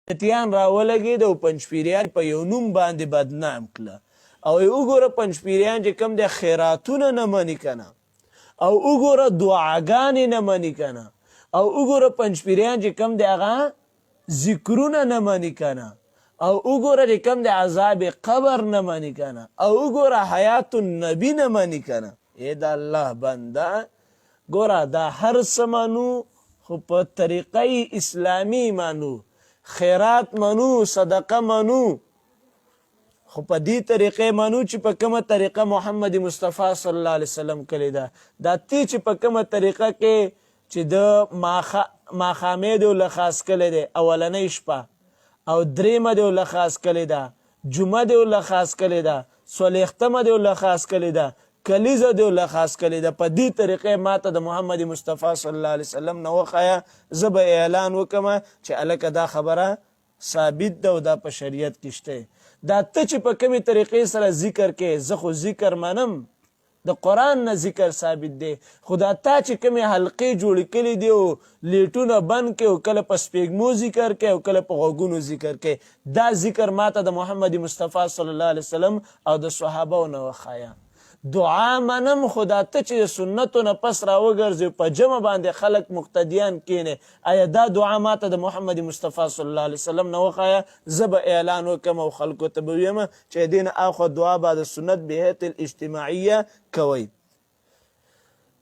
بدعتیان راولګید او پنجپیریان په یو نوم باندې بدنام کړه او وګوره پنجپیریان چې کم د خیراتونه نه مني کنه، او وګوره دعاګانې نه مني کنه، او وګوره پنجپیریان چې کم د هغه ذکرونه نه مني کنه، او وګوره چې کم د عذاب قبر نه مني کنه، او وګوره حیات النبی نه مني کنه. اے د الله بنده، ګوره دا هر څه منو خو په طریقه اسلامی منو، خیرات منو، صدقه منو، خو په دې طریقې منو چې په کومه طریقه محمد مصطفی صلی الله علیه وسلم کړې ده. دا تی چې په کومه طریقه کې چې د ماښامې دی له خاص کړې ده اولنۍ شپه، او درېیمه دی له خاص کړې ده، جمعه دی له خاص کړې ده، څلوېښتمه دی له خاص کړې ده، کلیزه دی له خاص کړې ده، په دې طریقې ماته د محمد مصطفی صلی الله علیه وسلم نه وښیه، زه به اعلان وکړم چې هلکه دا خبره ثابت ده او دا په شریعت کې شته. دا ته چې په کومې طریقې سره ذکر کې، زه خو ذکر منم، د قرآن نه ذکر ثابت دی، خو دا تا چې کومې حلقې جوړې کړې دي او لیټونه بند کړي او کله په سپېږمو ذکر کوي او کله په غوږونو ذکر کوي، دا ذکر ماته د محمد مصطفی صلی الله علیه وسلم او د صحابو نه وښایه. دعا منم خو دا ته چې د سنتو نه پس راوګرځې په جمع باندې خلک مقتدیان کینې، آیا دا دعا ماته د محمد مصطفی صلی الله علیه وسلم نه وښایه؟ زه به اعلان وکړم او خلکو ته به ویم چې دې نه اخوا دعا بعد سنت بهیت الاجتماعیه کوئ.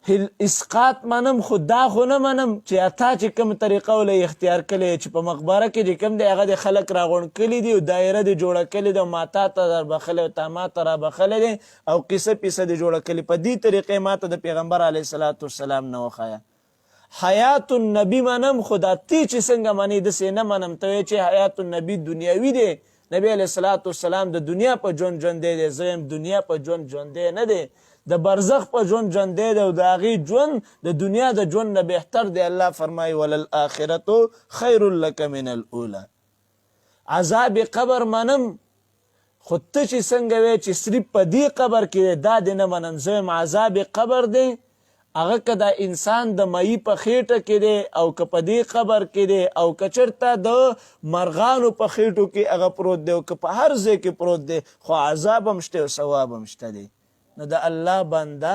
هل اسقاط منم خو دا خو نه منم چې تا چې کوم طریقه ولې اختیار کړې چې په مقبره کې چې کوم دی هغه د خلک راغونډ کړي دي او دایره دې جوړه کړې ده او ما تا ته در بخښلی او تا ما ته را بخښلی دی او قصه پیسه دې جوړه کړې، په دې طریقې ما ته د پیغمبر علیه الصلاة والسلام نه وښایه. حیات النبی منم خو دا تی چې څنګه منې داسې نه منم. ته وایې چې حیات النبی دنیوي دی، نبی علیه الصلاة والسلام د دنیا په ژوند ژوندی دی، زه وایم دنیا په ژوند ژوندی نه دی، د برزخ په ژوند ژوندی دی او د هغې ژوند د دنیا د ژوند نه بهتر دی. الله فرمایي وللآخرة خیر لک من الاولی. عذاب قبر منم خو ته چې څنګه وې چې صرف په دې قبر کې دی دا دې نه منم. زه وایم عذاب قبر دی، هغه که دا انسان د مئی په خېټه کې دی او که په دې قبر کې دی او که چېرته د مرغانو په خېټو کې هغه پروت دی او که په هر ځای کې پروت دی، خو عذاب هم شته او ثواب هم شته دی. نو د الله بنده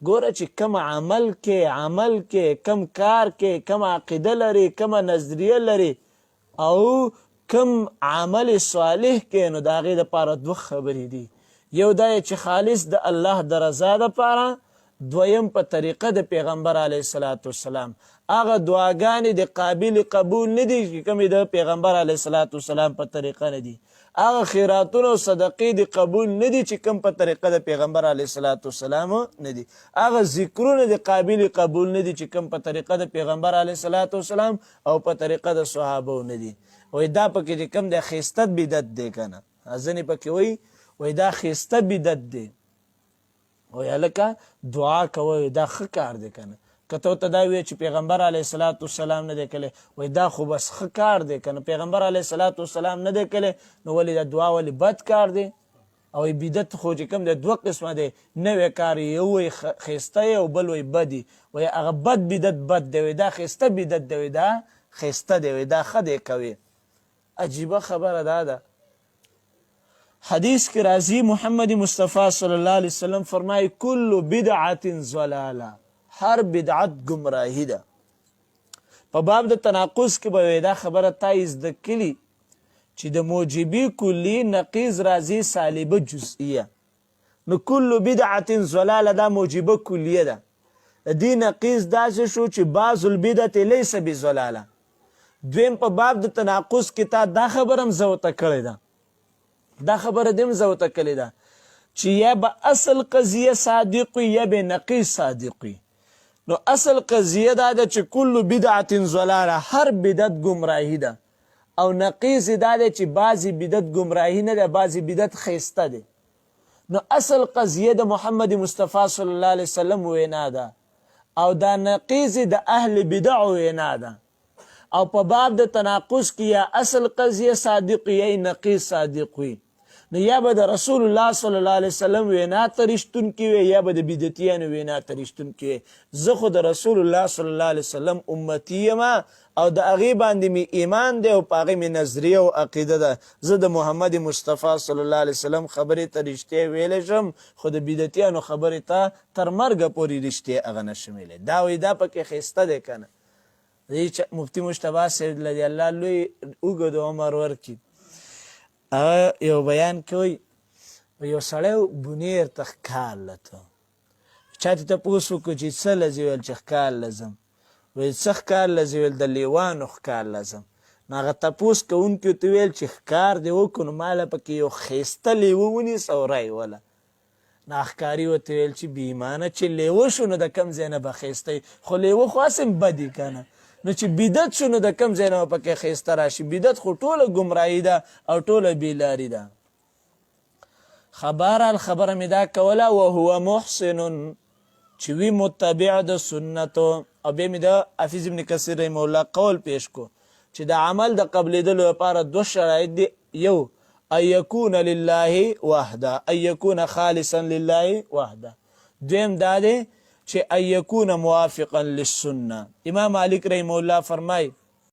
ګوره چې کوم عمل کې عمل کې کوم کار کې کوم عقیده لري، کومه نظریه لري او کوم عمل صالح کې، نو د هغې دپاره دوه خبرې دي. یو دا چې خالص د الله د رضا دپاره، دویم په طریقه د پیغمبر علیه الصلاة والسلام. هغه دعاګانې د قابل قبول نه دي چې کومې د پیغمبر علیه الصلاة والسلام په طریقه نه دي، هغه خیراتونه او صدقې د قبول نه دي چې کوم په طریقه د پیغمبر علیه الصلاة والسلام نه دي، هغه ذکرونه د قابل قبول نه دي چې کوم په طریقه د پیغمبر علیه الصلاة والسلام او په طریقه د صحابو نه دي. وای دا پکې چې کوم د خیسته بدعت دی کنه، ځنې پکې وای وای دا خیسته بدعت دی. وای هلکه دعا کوئ دا ښه کار دی کنه، که ته ورته دا وایې چې پیغمبر علیه الصلاة والسلام نه دی کړی، وای دا خو بس ښه کار دی کنه، پیغمبر علیه الصلاة والسلام نه دی کړی نو ولې دا دعا ولې بد کار دی؟ او بدعت خو چې کوم دی دوه قسمه دی، نوی کار یو وایي ښایسته او بل وایي بدی، وایي هغه بد بدعت بد دی، وایي دا ښایسته بدعت دی، وایي دا ښایسته دی، وایي دا ښه دی کوي. عجیبه خبره دا ده، حدیث کې راځي محمد مصطفی صلی الله علیه وسلم فرمایي کل بدعة ضلاله، هر بدعت ګمراهي ده. په باب د تناقض کې به دا خبره تا زده کړي چې د موجبي کلی نقیض راځي سالبه جزئیه، نو کل بدعة ضلاله دا موجبه کلیه ده. د دې نقیض داسې شو چې بعض البدعة لیس بضلاله. دویم په باب د تناقض کې تا دا خبره هم زه ورته کړې ده، دا خبره دې هم زه ورته کړې ده چې یا به اصل قضیه صادق وي یا به نقیض صادق وي. نو اصل قضیه دا ده چې کل بدعة ضلاله، هر بدعت ګمراهي ده، او نقیض دا ده چې بعضې بدعت ګمراهي نه ده، بعضې بدعت ښایسته دی. نو اصل قضیه د محمد مصطفی صلی الله علیه وسلم وینا ده او دا نقیض د اهل بدع وینا ده. او په باب د تناقض کې یا اصل قضیه صادق وي یا نقیض صادق وي. نو یا به د رسول الله صلی الله علیه وسلم وینا ته رښتونکي وي، یا به د بدعتیانو وینا ته رښتونکي وي. زه خو د رسول الله صلی الله علیه وسلم امتی یم او د هغې باندې مې ایمان دی او په هغې مې نظریه او عقیده ده. زه د محمد مصطفی صلی الله علیه وسلم خبرې ته رښتیا ویلی شم، خو د بدعتیانو خبرې ته تر مرګه پورې رښتیا هغه نه شم ویلی. دا وایي دا پکې ښایسته دی که نه؟ مفتي مجتبی صاحب له دې الله لوی اوږد عمر ورکړي، هغه یو بیان کوي، یو سړی بونیر ته ښکار لته، چا ته تپوس وکړو چې څه لځې؟ ویل چې ښکار لځم. ویل څه ښکار لځې؟ ویل د لیوانو ښکار لځم. نو هغه تپوس کوونکي ته ویل چې ښکار دې وکړو نو ماله پکې یو ښایسته لیوه ونیسه او رایې وله. نو ښکاري ورته ویل چې بې ایمانه، چې لیوه شو نو د کوم ځای نه به ښایسته وي؟ خو لیوه خو هسې هم بد وي که نه، نو چې بدعت شو نو د کوم ځای نه به پکې ښایسته راشي؟ بدعت خو ټوله ګمراهي ده او ټوله بې لاري ده. خبرحال خبره مې دا کوله، وهو محسن، چې وي متبع د سنتو. او بیا مې د حافظ ابن کثیر رحمه الله قول پیش کو چې د عمل د قبلېدلو لپاره دوه شرایط دي، یو ان یکون لله وحده، ان یکون خالصا لله وحده، دویم دا دی چې ان یکون موافقا للسنه. امام مالک رحمه الله فرمای